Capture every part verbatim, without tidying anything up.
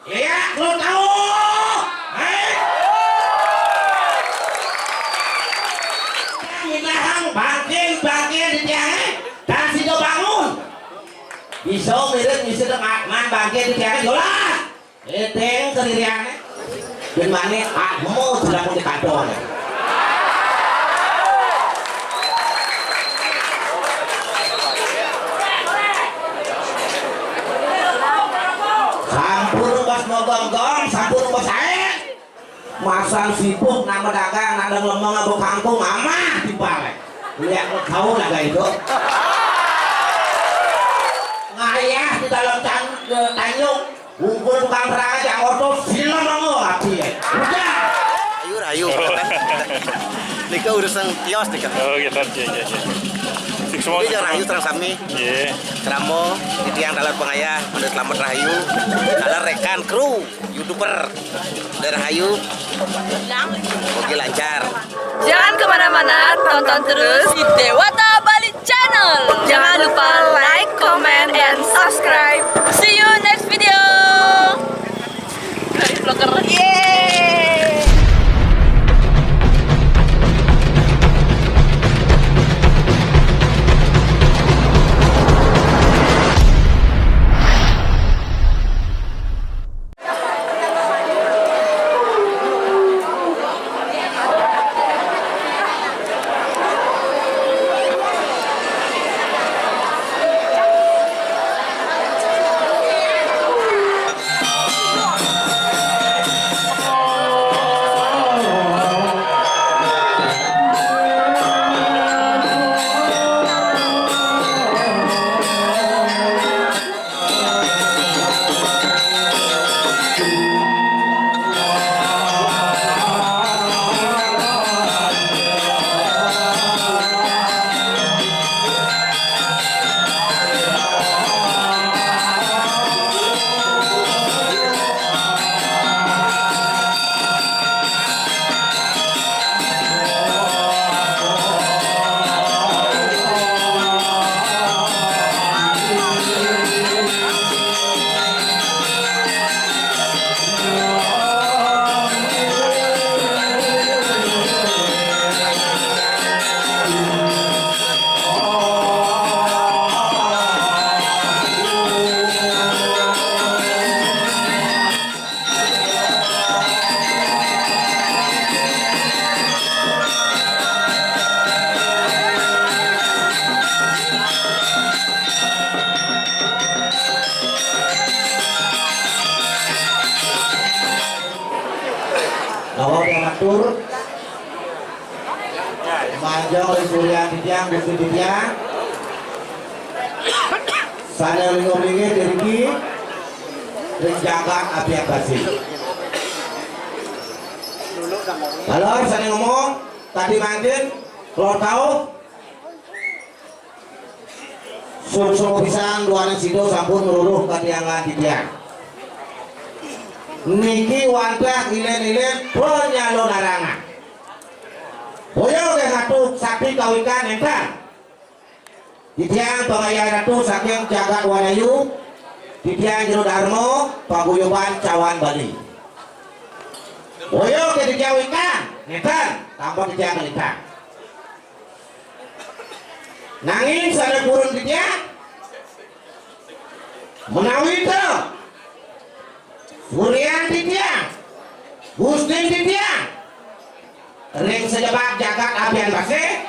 Iya, lu tahu? Hei? Minahang bangkin, bangkin di tiang, eh? Dan situ bangun. Bisa mirip, bisa dengar, man bangkin di tiang, yolah. Eteng keririane. Gimana? Ah, mau sudah pun di kantor. Sampun bas mau gonggong, sampun bas ae. Masa sibuk nama dagang, ada lemong apa kangkung, amah di balai. Lihat tahu naga itu. Ngayah di dalam tan-, eh, tanjung. Bungkul tukang terang aja, otot film kamu, api ya. Udah. Ayo, ayo. Nika urusan kios nih, Kak. Oh, gitu, iya, iya, iya. Sing semua. Ini jangan rahayu terang sami. Iya. Keramo, titiang taler pangayah, pada selamat rahayu. Taler rekan kru, YouTuber. Dari rahayu. Oke, lancar. Jangan kemana-mana, tonton terus di Dewata Bali Channel. Jangan lupa like, comment, and subscribe. See you next video. Dari vlogger. Yeay. Bahwa diatur manjang oleh Surya Titiang, Gusti Titiang. Sana lingkung linggih diriki ring jagat apian basi. Halo, sana ngomong, tadi mangkin, kalau tahu, sungsung pisan duaning sida sampun ngruruh katiangan titiang. Niki wantah ilin-ilin panyalonarangan. Boya nggih ngatu sakti kawikan entan. Titiang pangayah ratu saking jagat Wanayu, titiang jero darma paguyuban Cawan Bali. Boya ke titiang wikan, ngeten, tampa titiang kalintang. Nanging sane purun titiang, menawi ta, Suryan titiang, Gustin titiang, ring sajebag jagat apian base,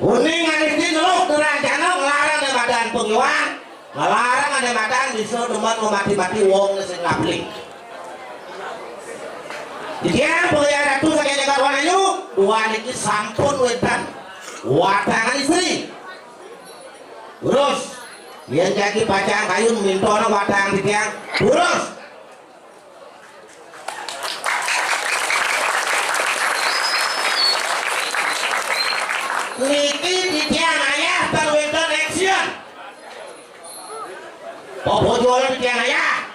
uning anisti neluk derajana nglarang ne madan pangiwan, nglarang ne madan bisa demen mamati-mati wong sing ngapling. Titiang pangayah ratu saking jagat Wanayu, duaning niki sampun wénten watangan istri. Terus, yén jagi pacang kayun mintona watang titiang. Terus. Niki titiang ayah tan wénten action. Popo jualan titiang ayah.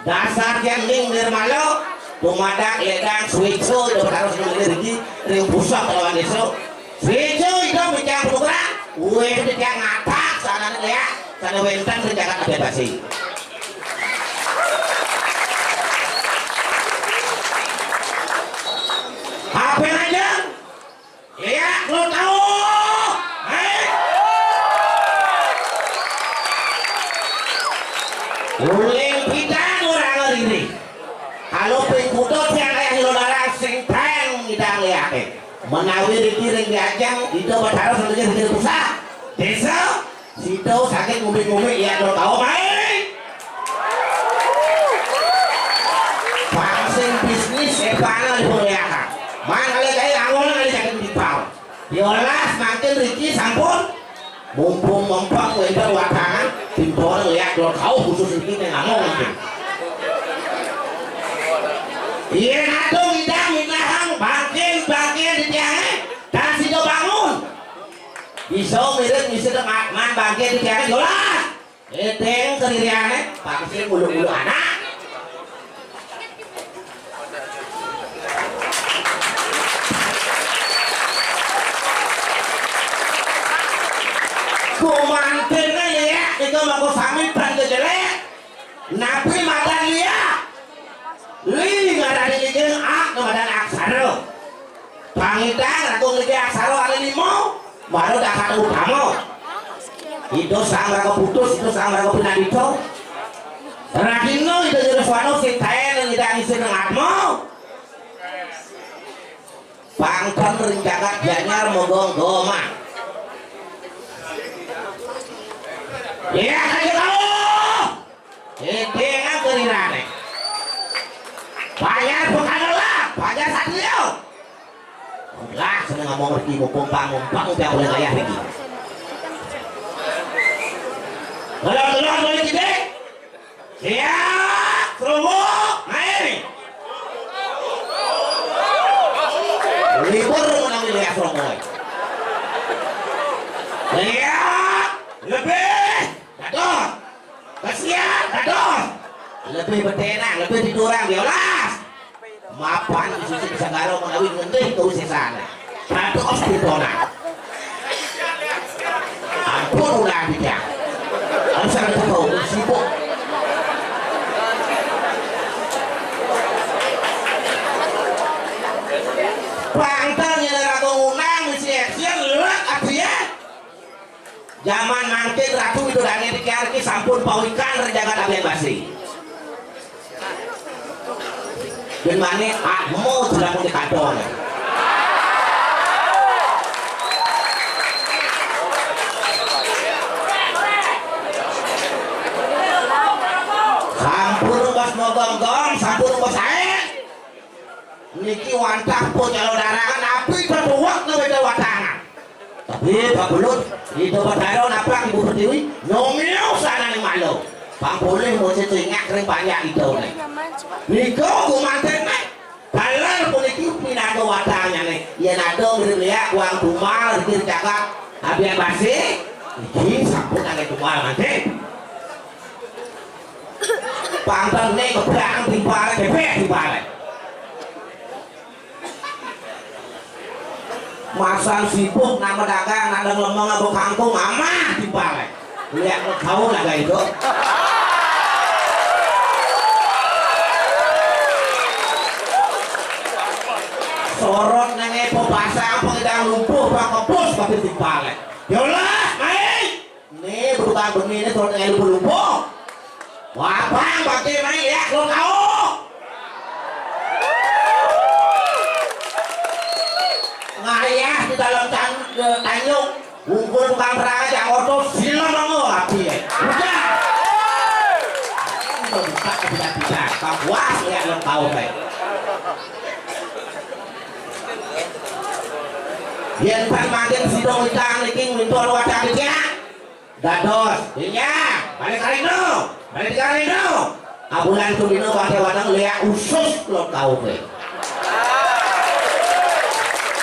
Dasar tiang ning nirmala, tumadak ledang switcho, dapat harus nang riki, ring pusat lawan desa. Switcho itu titiang program, wéh titiang ngatak, sana ya. Sané wénten ring jagat Abénbasé. Apa aja? Léak lo tau. Héi. Uling pidan ora ngriri. Kalau ping kuda tiang ayah lo larang sing teng ngidang léaké. Menawi riki ring diajeng, Ida Betara sing riki pusat. Désa, sida saking ngumik-ngumik ya lo tau main. Pang sing bisnis epana dipun léakang. Man kali kaya angon kali saking dipal. Diolas mangkin riki sampun mumpung mempeng wénten watangan, timpal léak lo tau khusus riki ning angon mangkin. Yén adoh ngidang minahang bangkin-bangkin di tiangé, tan sida bangun. Bisa mirip misi teman bangkit di tiang jolah. Édéng keririané, pasti bulu-bulu anak. Kumantiné ya, itu mangko sami ban kejelek. Napi madan liya? Li ngarani niki ak madan aksara. Pangidang ragung niki aksara ana lima, mara dakatan utama. Ida sang raga putus, ida sang raga pinandita. Rahina ida nyuruh swana sing taén ida isin atma. Pangton ring jagat Gianyar moga goman. Ya, ayo tahu. Édéngan kerirané. Banjar Pekanola, Banjar Satrio. Lah, seneng ngomong riki mumpung pang, mumpung tiap bulan ayah riki. Ngelak-ngelak boleh tidak? Siap, serubuk, naik. Libur menang lihat serubuk. Siap, lebih, jatuh. Kasihan, aduh. Lebih betenak, lebih didurang, diolas. Mapan isusu segala menawi ngendih ke usisan. Aduh, os didona. Ampun, ulah dijak. Harus ada tahu, sibuk. Pangkal nyana raga ngunang, misi action, lek, action. Jaman mangkin Ratu Widodane titiang niki sampun pawikan ring jagat Abian Basi. Yen mane akmu dilakoni kadon. Sampun bas mogonggong, sampun bas ae. Niki wantah pun nyalon larangan, napi tetuwek ngewedah watangan. Tapi Pak Bulut, Ida Betara napa Ibu Pertiwi? Nyomio sanane malu. Pang polih mesti cingak ring panjak Ida ne. Nika gumanten ne. Taler puniki pinaka watangane. Yen ada mirip liak wang tumal rikir cakap. Abian basi, niki sampun angge tumal manten. Pantene ngebrang timpale, bebek timpale. Masal sibuk nang dagang, nang lemeng apa kangkung, amah timpale. Lihat kau lah kayak itu. Sorot nenge pepasang, pengedang lumpuh, pang kepus, tapi timpale. Yolah, naik. Né, berutang bengi né, surat ngai lupa-lupa. Wapang, bakti mai, ya, lo tau. Ngayah di dalam tan-, eh, tanjung. Wungkul tukang terang aja, oto, sila nongo, api, ya. Udah. Ini buka, tidak, tidak. Kapuas, ya, lo tau, ya. Yen pan mangkin sida witang niki mintur wadah kecil. Dados, iya, balik karino, balik karino. Abulan tulino wadah-wadah liak usus lo tau kowe.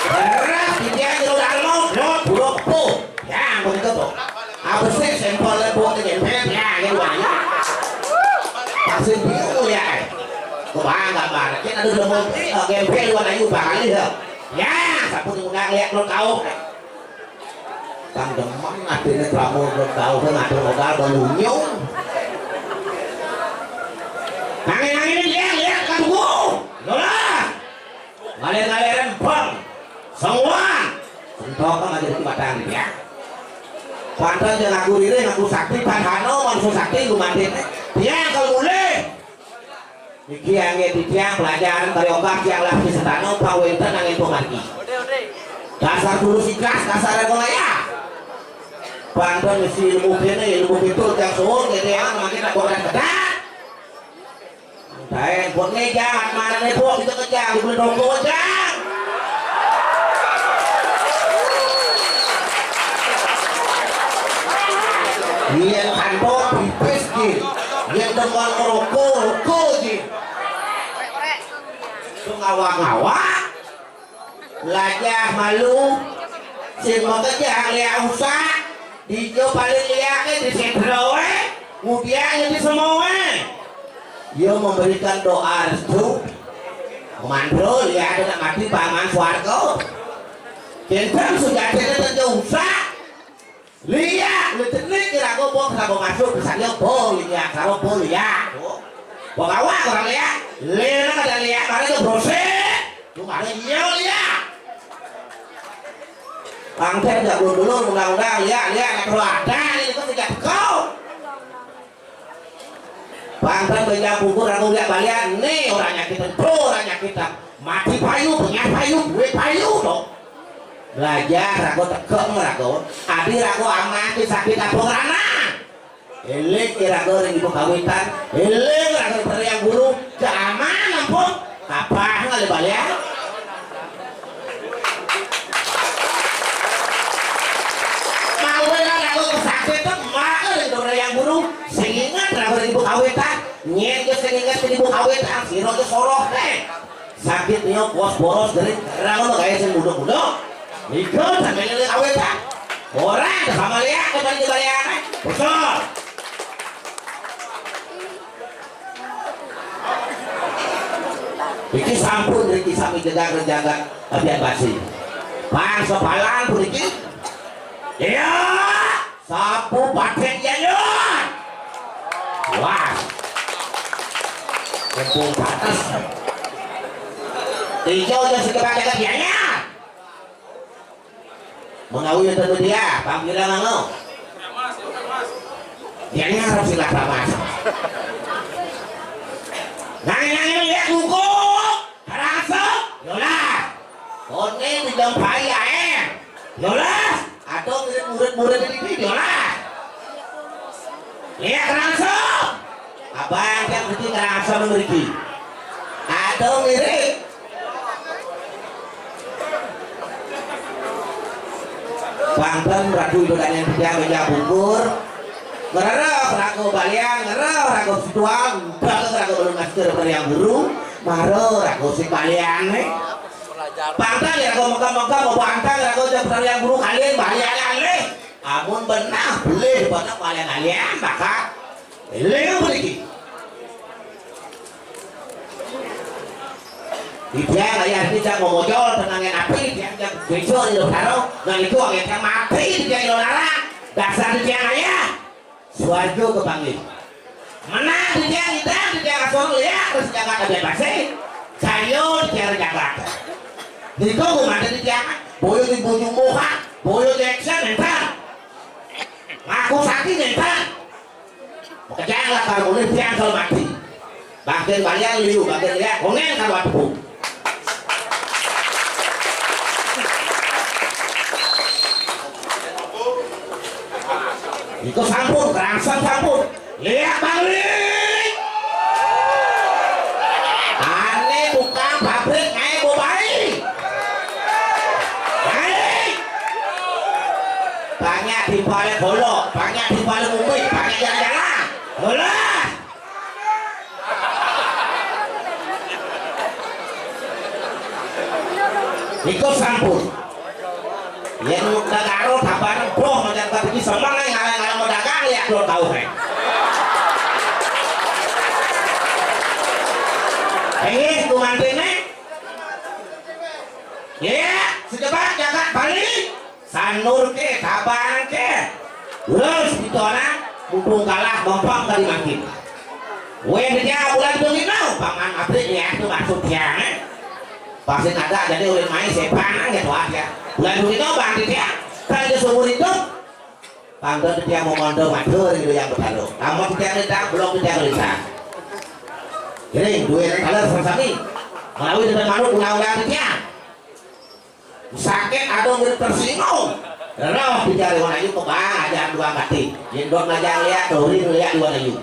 Beras, dia jero dalmo, lo buruk po. Ya, begitu tuh. Apa sih sampel buat ngempel? Ya, ya, wah, ya. Pasti bingung ya. Kok bangga banget. Kita ada udah mau ngempel, wah, ayo, bang, ya. Ya, sampun ngundang lihat lo tau. Kang demen adine kramo, belum tahu kan, ada modal balunyung. Nangin-nangin dia, lihat kan tuh. Lolah. Ngalir-ngaliran bang. Semua. Sentokan aja di batang dia. Pantas jangan aku diri, aku sakti, padahal manusia sakti, lu mati. Dia kalau mulai. Niki angge titiang pelajaran karyoka tiang lapis setano pang wenten angin pemargi. Dasar tulus ikhlas, dasar regonaya. Panten isi ilmu kene, ilmu itu tiang suwun, kene yang makin aku akan kedah. Taen, buat meja, mana nih, buat itu kerja, dibeli rokok aja. Yen kantong pipis, Jin. Yen demen ngerokok, rokok, Jin. Itu ngawak-ngawak. Lajah malu. Sing makejang liak usah. Dijo paling liake di sedrowe. Ngudiake di semowe. Dia memberikan doa restu. Mandro, liak ada nak mati paman swarga. Kentang sujatine tentu usah. Liak, lu cenik kira gua bong sabo masuk, misalnya bong liak, sabo bong liak. Tuh. Bong awak orang liak, lena ada liak, mana tuh brosek? Tuh mana iya liak? Pangkat gak dulu undang-undang, liak, liak, nggak perlu ada, ini kan tidak kau. Pantan bejang pungkur, aku liak balian, nih orangnya kita, tuh orangnya kita. Mati payu, punya payu, duit payu, tuh. Belajar rago tekeng rago. Adi rago amati sakit apa ngerana. Eling irago ring ibu kawitan. Eling rago ring yang guru. Keaman ampun. Apa ngalih balian? Mau rago kesakit tuh maka ring yang guru. Sing ingat rago ring ibu kawitan. Nyen ke sing ingat ring ibu kawitan. Siro ke soroh teh. Sakit nio, kuas boros, gering, kerang, sama gaya sing budok-budok. Ikut sambil lihat awet, ah. Orang sama lihat, depan di balian, eh. Bosor. Iki sampun, iki sami jaga, jaga, abian basi. Pang sepalan pun iki. Iya. Sapu paten ya, Yun. Wah. Mumpung panas. Ijo ya si kebakaran dianya. Mengawi itu dia, panggilan anu. Dianya harus silah pamas. Nangin-nangin lihat buku. Kerasa, yolah. Kone dijampai ae. Yolah, atau ngiring murid-murid ini, yolah. Lihat kerasa. Abang yang penting kerasa memiliki. Atau ngiring. Panten ragu itu kan yang tidak meja bungkur. Ngeroh ragu balian, ngeroh ragu situan, bagus ragu belum masker yang guru, maro ragu si balian nih. Pantang ya, kau mengkam-mengkam, mau pantang ya, kau jam yang buruk kalian, bahaya kali. Amun benar, boleh, pada kalian kalian, maka, boleh, boleh. Di dia ayah kita mau mojol, tenangin api, dia jam besok di Lotaro, nah itu ayah mati, dia di Lotara, dasar dia ayah. Suwarga kepanggih. Menang di tiang idang, di tiang asor liak, terus jagat abian basi. Sayo di tiang jagat. Niko gumanten di tiang, boyo di bojo moha, boyo di action enten. Ngaku sakti enten. Makejang lah kalau boleh tiang kalau mati. Bagian balian liu, bagian liak, kongen kalau ada pun. Itu sampun, kerangsang sampun. Lihat balik. Ane tukang pabrik naik bobai. Naik. Banyak di balik golok, banyak di balik umbi, banyak jalan-jalan. Bola. Iku sampun. Yen negara tabanan boh macam kata iki semang ae ngalang-ngalang mau dagang ya belum tahu, eh. Eh, kumantene. Ya, secepat jagat balik. Nur ke, tabang ke. Terus kita nak mumpung kalah, bompong tadi makin. Weh, dia bulan tu ni, no. Paman abrik ni, aku maksud dia, eh. Pasti ada, jadi orang main sepan, gitu aja. Bulan tu ni, no, bang, dia. Kan dia seumur hidup. Tangga dia mau mandor, mandor, gitu yang bertaruh. Namun dia ni tak, belum dia gelisah. Jadi, duit yang kalah sama-sama. Melalui dengan manuk, undang-undang dia. Sakit atau nggih tersinggung. Roh dicari wong ayu kembang aja dua mati. Jendok aja lihat, turi lihat dua ayu.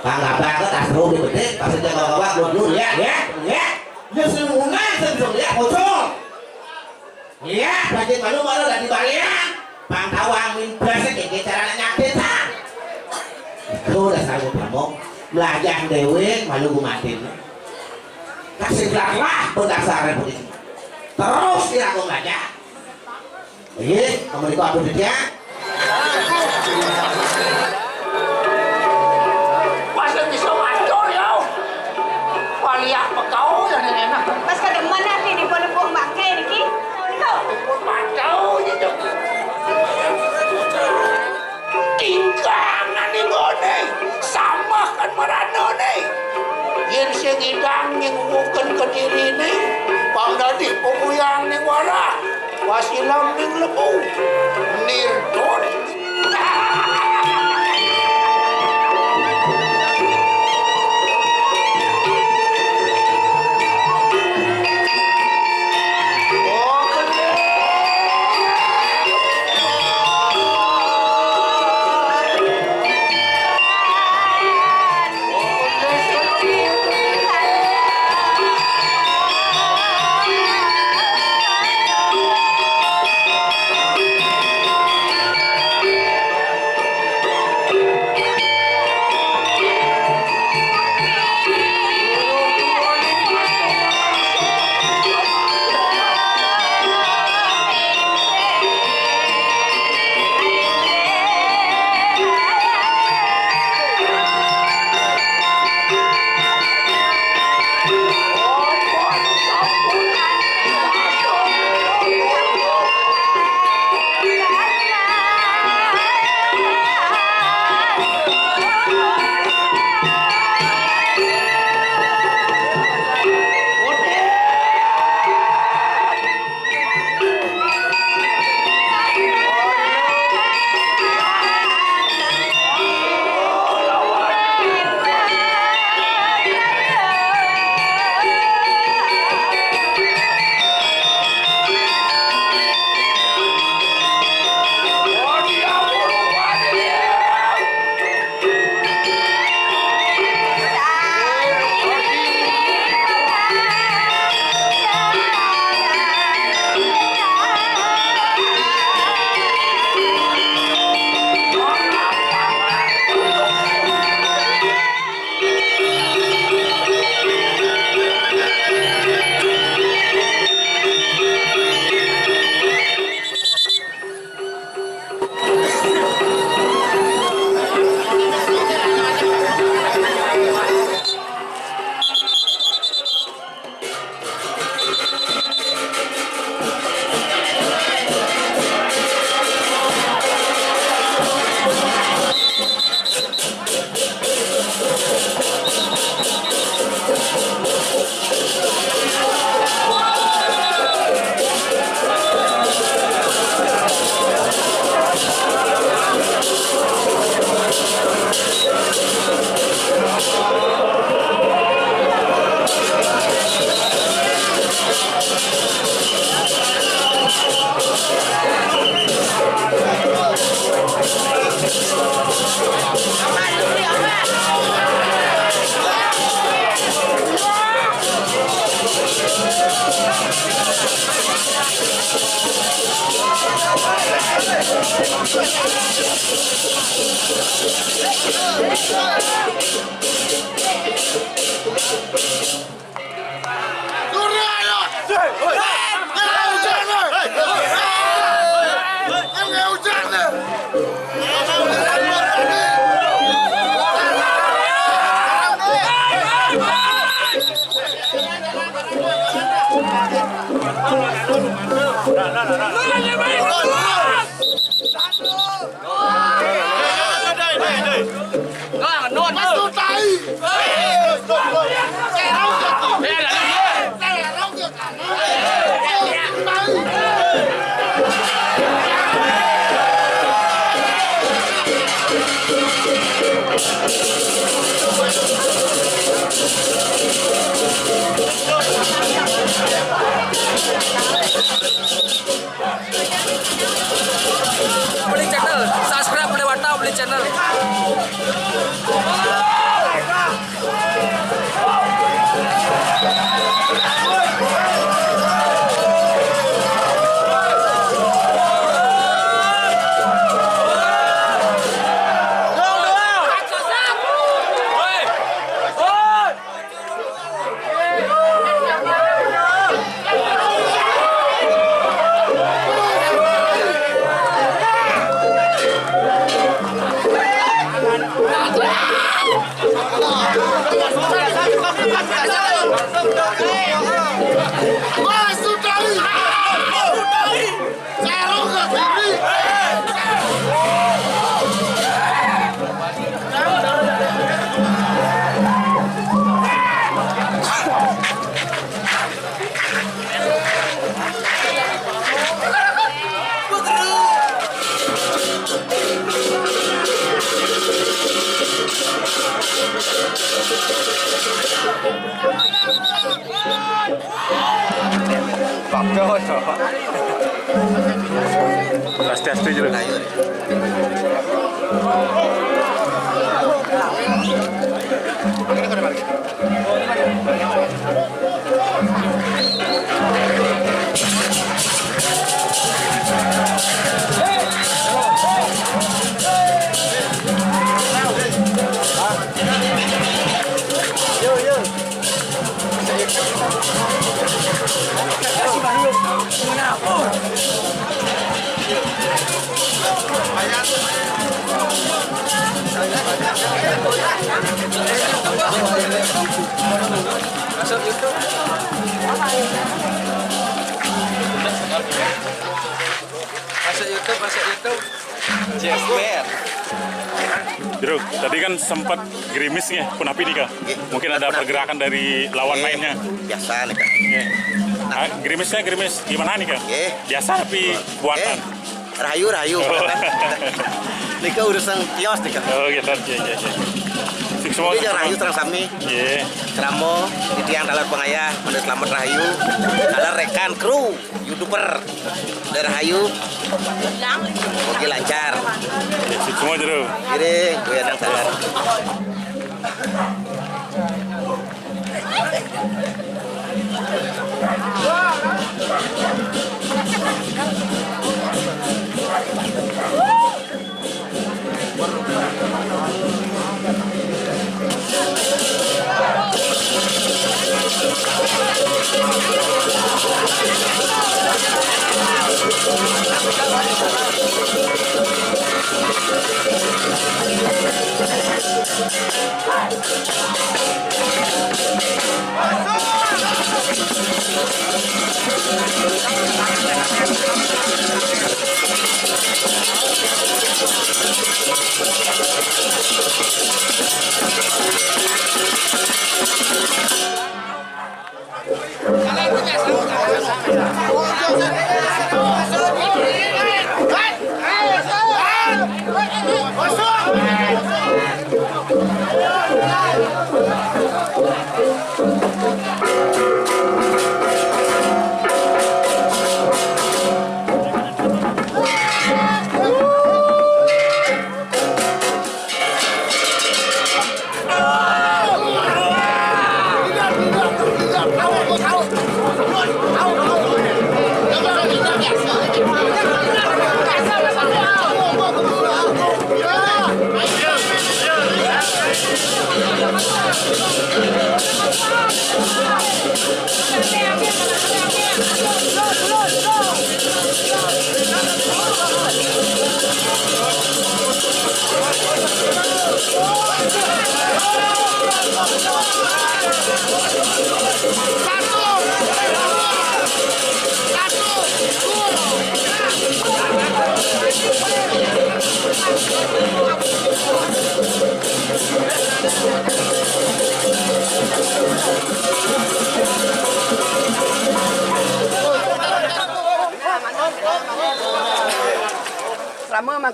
Pang apa ke tas roh di betik, pas dia bawa-bawa, belum dulu lihat, lihat, lihat. Dia seluruhnya sebelum lihat, bocor. Lihat, bagi malu malu dari balian. Pang tawang min berasik, ini cara nyakit, ha? Itu udah sanggup ngomong. Melajah dewe, malu gumatin. Kasih belaklah pendasar polisi. Terus dilakukan aja. Iya, kamu itu aku dia. Masih bisa mantul ya. Waliah pekau yang enak. Pas kada mana ati di pondok buah bangkai niki. Tuh. Pun mantul gitu. Tingkang nani bone, samakan marana ne. Yen sing idang nyengguken kediri ne, pang dadi pemuyang ne wara, wasilam ning lebu. Nirton. Wah, nut. Masuk tai. Beli channel, subscribe lewat tau beli channel. Pak Jojo. Pasti setuju. Masuk YouTube. Masuk YouTube, masuk YouTube. Jeff Bear. Jero, tadi kan sempat gerimis nih, punapi nih, Kak. Nggih. Mungkin ada pergerakan dari lawan mainnya. Biasa nih, Kak. Nggih. Ah, gerimisnya gerimis gimana nih, Kak? Nggih. Biasa tapi buatan. Rahayu, rahayu. Oh. Nika urusan kios nih, Kak. Oh, gitu. Iya, iya, iya. Sukses semua. Jadi, rahayu sareng sami. Iya. Krama titiang taler pangayah, mangda slamet rahayu. Taler rekan kru YouTuber. Mangda rahayu. Mugi lancar. Sukses semua, Jero. Kiri, gue yang sadar.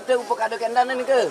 Ada upah kado kendanan ke?